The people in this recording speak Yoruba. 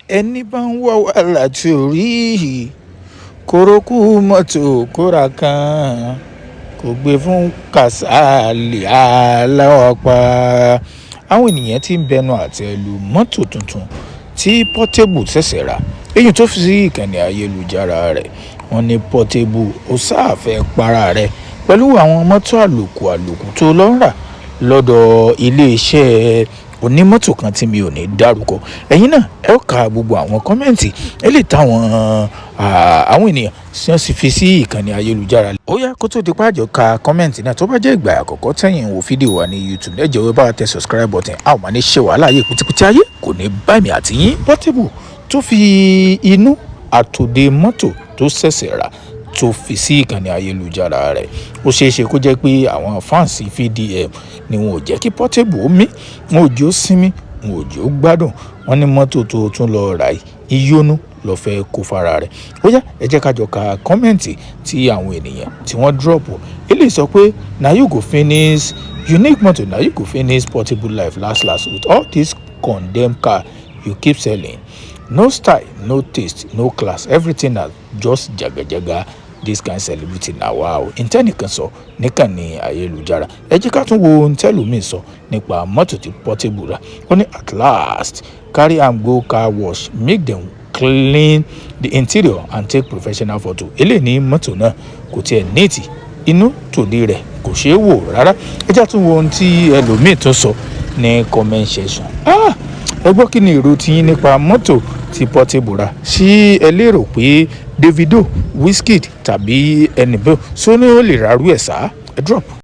Ẹni bá ń wá wàhálà tí ò rí, kórókù mọ́tò kóra kan, kò gbé fún Kàsálí aláwọ̀. Àwọn ènìyàn tí ń bẹnu àtẹ́ lu mọ́tò tuntun tí Portable ṣẹ̀ṣẹ̀ rà, èyí tó fi sí ìkànnì ayélujára rẹ̀. Wọ́n ní Portable, ó sá fẹ́ para rẹ̀ pẹ̀lú àwọn mọ́tò àlòkù àlòkù tó lọ ń rà lọ́dọ̀ ilé-iṣẹ́ onímọ́tò kan tí mi ò ní dárúkọ. Ẹ̀yin náà ẹ ó ka gbogbo àwọn comment eléyìí táwọn àwọn ènìyàn tí wọ́n sì fi sí ìkànnì ayélujára. Ó yá, kó tó di pé àjọ ka comment náà, tó bá jẹ́ ìgbà àkọ́kọ́ tẹ̀yin wo fídíò wa ní YouTube, ẹ jọ̀wọ́, bá wa tẹ subscribe button. A ò máa ní ṣe wàhálà ayé pìtìpìtì, ayé kò ní bá mi àti yín. Portable tó fi inú àtòdè mọ́tò tó ṣẹ̀ṣẹ̀ rà tó fi sí ìkànnì ayélujára rẹ̀, ó ṣeé ṣe kó jẹ́ pé àwọn fans VDM ni wọn ò jẹ́ kí Portable ó mí, wọn ò jẹ́ ó sinmi, wọn ò jẹ́ ó gbádùn. Wọ́n ní mọ́tò tó tún lọ rà yìí, ìyọnu ló fẹ́ kó fara rẹ̀. Ó yá, ẹ jẹ́ ká jọ ka comment tí àwọn ènìyàn tí wọ́n drop. Eléyìí sọ pé, "Na you go finish unique motor, na you go finish Portable life last last with all this condemned car you keep selling. No style, no taste, no class, everything na just jagajaga. This kind celebrity na wow." Ntẹ́nìkan sọ níkànnì ayélujára. Ẹ jẹ́ ká tún wo ohun tẹ́lòmíì sọ nípa mọ́tò tí Portable rà. Ó ní, "At last, carry am go car wash, make dem clean the interior and take professional photo." Eléyìí ní mọ́tò náà kò tiẹ̀ neat, inú tòde rẹ̀ kò ṣeé wò rárá. Ẹ jẹ́ tún wo ohun tí ẹlòmíì tún sọ ní comment section. Ah, ẹ gbọ́, kí ni èrò tiyín nípa mọ́tò tí Portable rà? Ṣé ẹ lérò pé Davido, Wizkid tàbí ẹnìbẹ́ sóní ó lè rárú ẹ̀ sá? Ẹ drop.